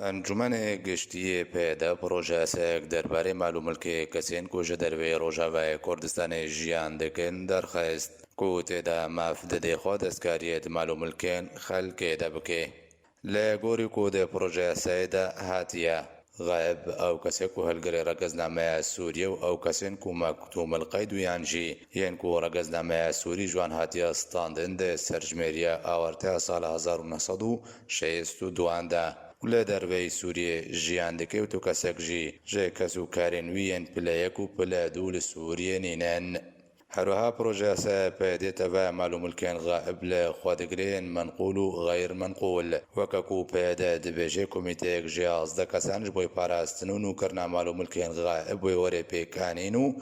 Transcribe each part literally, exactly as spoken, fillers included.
Encûmenê Giştî yê P Y D proje yasayek derbarê mal û milkê kesên ku ji derveyî Rojavayê Kurdistanê jiyan dikin derxist, ku tê de maf didê xwe destkariyê di mal û milkên xelkê de bike. Li gorî ku di proje yasayê de hatiye, xaib ew kesê ku hilgirê regeznameya Sûriyê û ew kesên ku mektûmil qeyd û yan jî yên ku regeznameya Sûrî ji wan hatiye standin di serjimêriya awerteya sala hezar û neh sed û şêst û duan de û li derveyî Sûriyê jiyan dike û tu kesek jî ji kes û karên wî yên pile yek û pile du li Sûriyê nînin. Her wiha proje yasaya P Y D'ê tevaya mal û milkên xaib li xwe digire yên menqûl û xeyr menqûl. Weke ku P Y D dibêje, komîteyek ji yazdeh kesan ji bo parastin û nûkirina mal û milkên xaib wê were pêkanîn û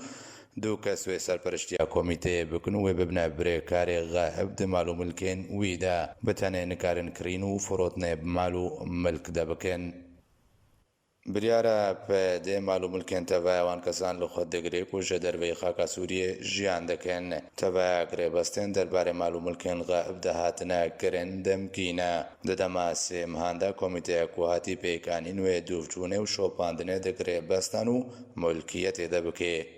du kes wê serperiştiya komîteyê bikin û wê bibine birêkarê xaib di mal û milkên wî de. Bi tenê nikarin kirîn û firotinê bi mal û milk de bikin. Biryara P Y D mal û milkên tevaya wan kesan li xwe digire ku ji derveyî xaka Sûriyê jiyan dikin. Tevaya girêbestên derbarê mal û milkên xaib de hatine kirin demkî ne. Di dema sê mehan de komîteya ku hatî pêkanîn wê dûvçûnê û şopandinê di girêbestan û mulkiyetê de bike.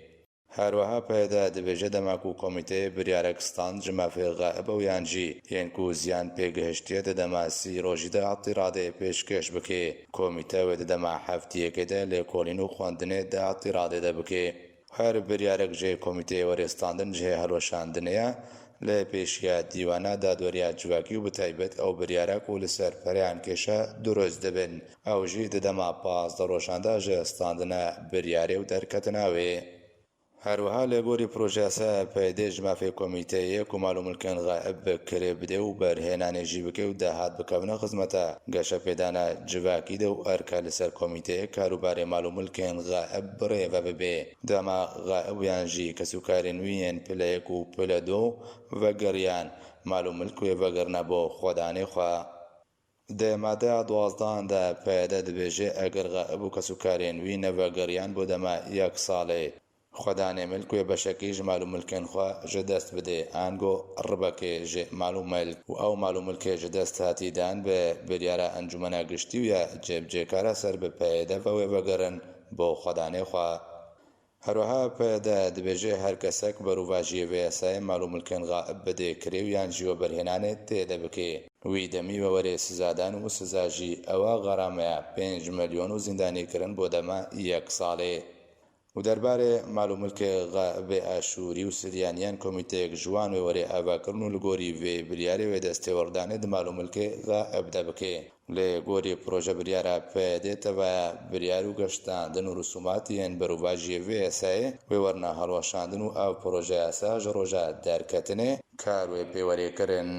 Her wiha P Y D dibêje, dema ku komîteyê biryarek stand ji mafê xaib ew yan jî yên ku ziyan pê gihiştiye di dema sî rojî de îtîradê pêşkêş bike. Komîte wê di dema heftiyekê de lêkolîn û xwendinê di îtîradê de bike. Her biryarek ji komîteyê were standin cihê hilweşandinê ye. Li pêşiya dîwana dadweriya civakî û bi taybet ew biryara ku li ser pereyan kêşe dirust dibin, ew jî di dema pazdeh rojan de ji standina biryarê û derketina wê. Her wiha li gorî projeya S P D ji mafê komîteyê ku mal û milkên xaib bi kirê bide û berhênanê jî bike û dahat bikevine xizmeta geşepêdana civakî de û erka li ser komîteyê karûbarê mal û milkên xaib birêve bibe. Dema xaib yan jî kesûkarên wî yên pile yek û pile du vegeriyan, mal û milk wê vegerine bo xwedanê xwe. Di madeya duwazdehan de P Y D dibêje, eger xaib û kesûkarên wî nevegeriyan bo dema yek salê, xwedanê milk wê beşekî ji mal û milkên xwe ji dest bide, ango ribekê ji mal û milk û ew mal û milkê ji dest hatî dan bi biryara Encûmena Giştî û ya cêbicêkara ser bi P Y D ve wê vegerin bo xwedanê xwe. Her wiha P Y D dibêje, her kesek berovajiyê vê yasayê mal û milkên xaib bide kirê û yan jî we berhênanê tê de bike, wî demî ve were sizadan û siza jî ew a xerameya pênc milyon û zîndanîkirin bo dema yek salê. Û derbarê mal û milkê xaibê Aşûrî û Siryaniyan komîteyek ji wan wê were avakirin û li gorî vê biryarê wê destêwerdanê di mal û milkê xaib de bike. Li gorî proje biryara P Y D tevaya biryar û geştandin û risûmat yên berovajiyê vê yasayê wê werine hilweşandin û ev proje yasa ji roja derketinê kar wê pê werê kirin.